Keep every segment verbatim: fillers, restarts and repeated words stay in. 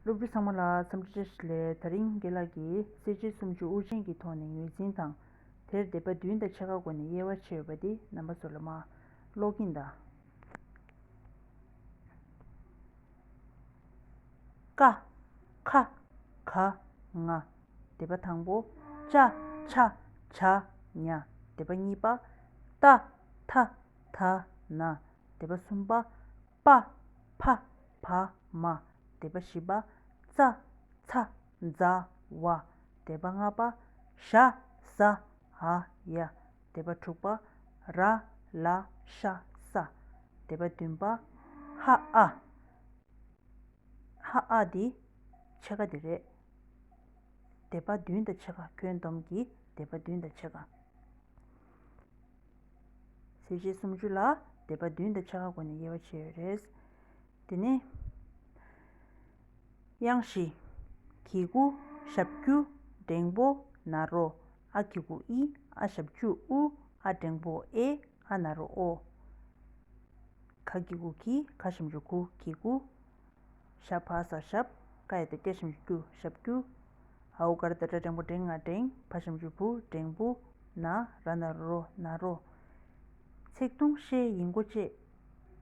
སློབ་ཕྲུག་ཚང་མ་ལ་འཚམས་འདྲི་བཀྲ་ཤིས་བདེ་ལེགས། དེ་རིང་རྒན་ལགས་ཀྱིས་གསལ་བྱེད་སུམ་ཅུ་དབུ་ཅན་གྱི་ཐོག་ནས་ངོས་འཛིན་དང་། དེར་སྡེ་པ་བདུན་དང་ཕྱེད་ཀ་སྒོ་ནས་དབྱེ་བ་ཕྱེ་ཡོད་པ་འདི་རྣམ་པ་ཚོ་ལ་མར་ཀློག་གིན་གདའ། ཀ། ཁ། ག། ང་། སྡེ་པ་དང་པོ། ཅ། ཆ། ཇ། ཉ། སྡེ་པ་གཉིས་པ། ཏ། ཐ། ད། ན། སྡེ་པ་གསུམ་པ། པ། ཕ། བ། མ། སྡེ་པ་བཞི་པ། ཙ། ཚ། ཛ། ཝ། སྡེ་པ་ལྔ་པ། ཞ། ཟ། འ། ཡ། སྡེ་པ་དྲུག་པ། ར། ལ། ཤ། ས། སྡེ་པ་བདུན་པ། ཧ། ཨ། ཧ། ཨ་འདི་ཕྱེད་ཀ་འདི་རེད། སྡེ་པ་བདུན་དང་ཕྱེད་ཀ། ཁྱོན་བསྡོམས་ཀྱི་སྡེ་པ་བདུན་དང་ཕྱེད་ཀ། གསལ་བྱེད་སུམ་ཅུ་ལ་སྡེ་པ་བདུན་དང་ཕྱེད་ཀ་སྒོ་ནས་དབྱེ་བ་ཕྱེ་ཡོད་རེད། དེ་ནས། དབྱངས་བཞི། གི་གུ་ཞབས་ཀྱུ་འགྲེང་བུ་ན་རོ། ཨ་གི་གུ་ཨི། ཨ་ཞབས་ཀྱུ་ཨུ། ཨ་འགྲེང་བུ་ཨེ། ཨ་ན་རོ་ཨོ། ག་གི་གུ་གི། ག་ཞབས་ཀྱུ་གུ། གི་གུ། ཞ་བ་ས་ཞབས། ཀ་ཡ་བཏགས་སྐྱ་ཞབས་ཀྱུ་ཀྱུ། ཞབས་ཀྱུ། འ་འོག་ག་ར་བཏགས་སྐྲ་འགྲེང་བུ་འགྲེང་། ང་འགྲེང་། བ་ཞབས་ཀྱུ་བུ། འགྲེང་བུ། ན། ར་ན་རོ་རོ། ན་རོ། ཚེག་ཐུང་ཤའི་ཡིག་མགོ་བཅས་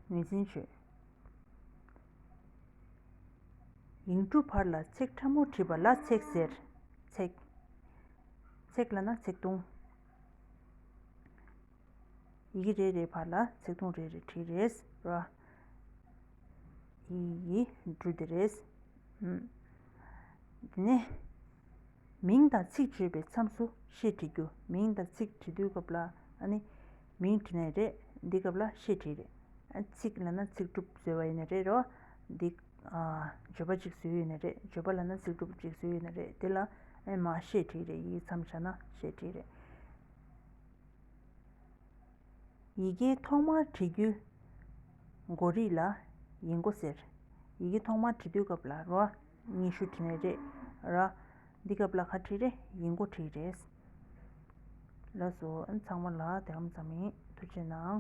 ངོས་འཛིན་བྱོས། ཡིག་འབྲུ་བར་ལ་ཚེག་ཕྲ་མོ་བྲིས་པ་ལ་ཚེག་ཟེར། ཚེག་ཚེག་ལབ་ན་ཚེག་ཐུང་། ཡི་གེ་རེ་རེའི་བར་ལ་ཚེག་ཐུང་རེ་རེ་བྲིས་རེད་ར། ཡི་ཡི་འབྲུ་དེ་རེད། ཨུམ། དེ་ནས། མིང་དང་ཚིག་བརྗོད་པའི་མཚམས་སུ་ཤད་བྲིས་རྒྱུ། མིང་དང་ཚིག་བྲིས་དུས་སྐབས་ལ་ཨ་ནི། མིང་བྲིས་ནའི་རེད། འདི་སྐབས་ལ་ཤད་བྲིས་རེད། ཨ་ཚིག་ལབ་ན་ཚིག་གྲུབ་བཟོས་པ་ཡིན་ནའི་རེད་རོ། འདི། ཨ། བརྗོད་པ་ཅིག་བཟོས་ཡོད་ནའི་རེད། བརྗོད་པ་ལབ་ན་ཚིག་གྲུབ་ཅིག་བཟོས་ཡོད་ནའི་རེད། དེ་ལ་ཨེ་མ་ཤད་བྲིས་རེད། ཡིག་མཚམས་བཞག་ན་ཤད་བྲིས་རེད། ཡི་གེ་ཐོག་མར་བྲིས་རྒྱུའི་མགོ་རིལ་ལ་ཡིག་མགོ་ཟེར། ཡི་གེ་ཐོག་མར་བྲིས་དུས་སྐབས་ལ་རོ། སྙན་ཞུ་བྲིས་ནའི་རེད་ར། འདི་སྐབས་ལ་ག་བྲིས་རེད། ཡིག་མགོ་བྲིས་རེད། ལགས་སོ། ཚང་མ་ལ་དེ་གམ་ཙམ་ཡིན། ཐུགས་རྗེ་གནང་།